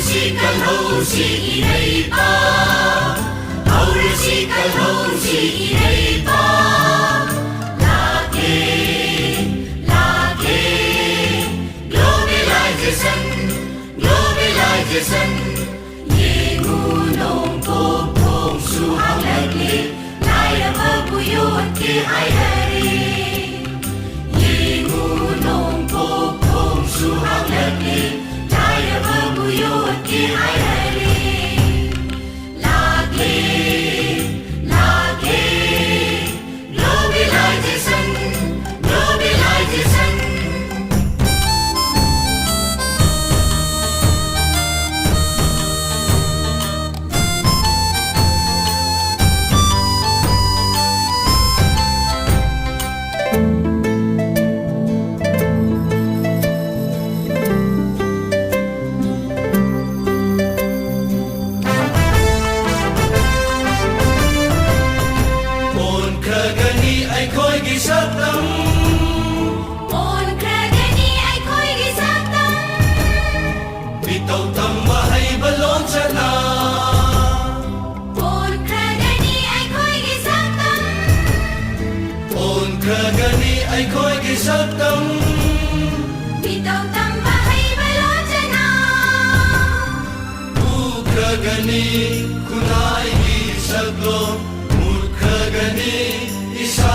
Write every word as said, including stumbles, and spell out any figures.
ꯁꯤ ꯀꯜꯍꯧꯁꯤ ꯏꯔꯩꯄꯥꯛ, ꯍꯧꯔꯁꯤ ꯀꯜꯍꯧꯁꯤ ꯏꯔꯩꯄꯥꯛ꯫ ꯂꯥꯛꯂꯦ, ꯂꯥꯛꯂꯦ, globalization, globalization꯫ ꯌꯦꯡꯉꯨ ꯅꯣꯡꯄꯣꯛ ꯊꯣꯡꯁꯨ ꯍꯥꯡꯂꯛꯂꯦ, ꯂꯥꯏꯔꯕꯕꯨ ꯌꯣꯠꯀꯦ ꯍꯥꯏꯔꯦ꯫ ꯌꯦꯡꯉꯨ ꯅꯣꯡꯄꯣꯛ ꯊꯣꯡꯁꯨ ꯍꯥꯡꯂꯛꯂꯦ, ꯂꯥꯏꯔꯕꯕꯨ ꯌꯣꯠꯀꯦ ꯍꯥꯏꯔꯦ꯫ ꯂꯥꯛꯂꯦ, ꯂꯥꯛꯂꯦ, globalization, globalization꯫ ꯑꯣꯟꯈ꯭ꯔꯒꯅꯤ ꯑꯩꯈꯣꯏꯒꯤ ꯁꯛꯇꯝ꯫ ꯑꯣꯟꯈ꯭ꯔꯒꯅꯤ ꯑꯩꯈꯣꯏꯒꯤ ꯁꯛꯇꯝ꯫ ꯃꯤꯇꯧ ꯇꯝꯕ ꯍꯩꯕ ꯂꯣꯟꯆꯠꯅ꯫ ꯑꯣꯟꯈ꯭ꯔꯒꯅꯤ ꯑꯩꯈꯣꯏꯒꯤ ꯁꯛꯇꯝ꯫ ꯑꯣꯟꯈ꯭ꯔꯒꯅꯤ ꯑꯩꯈꯣꯏꯒꯤ ꯁꯛꯇꯝ꯫ ꯃꯤꯇꯧ ꯇꯝꯕ ꯍꯩꯕ ꯂꯣꯟꯆꯠꯅ꯫ ꯎꯈ꯭ꯔꯒꯅꯤ ꯈꯨꯟꯅꯥꯏꯒꯤ ꯁꯛꯂꯣꯟ꯫ ꯃꯨꯠꯈ꯭ꯔꯒꯅꯤ ꯏꯁꯥ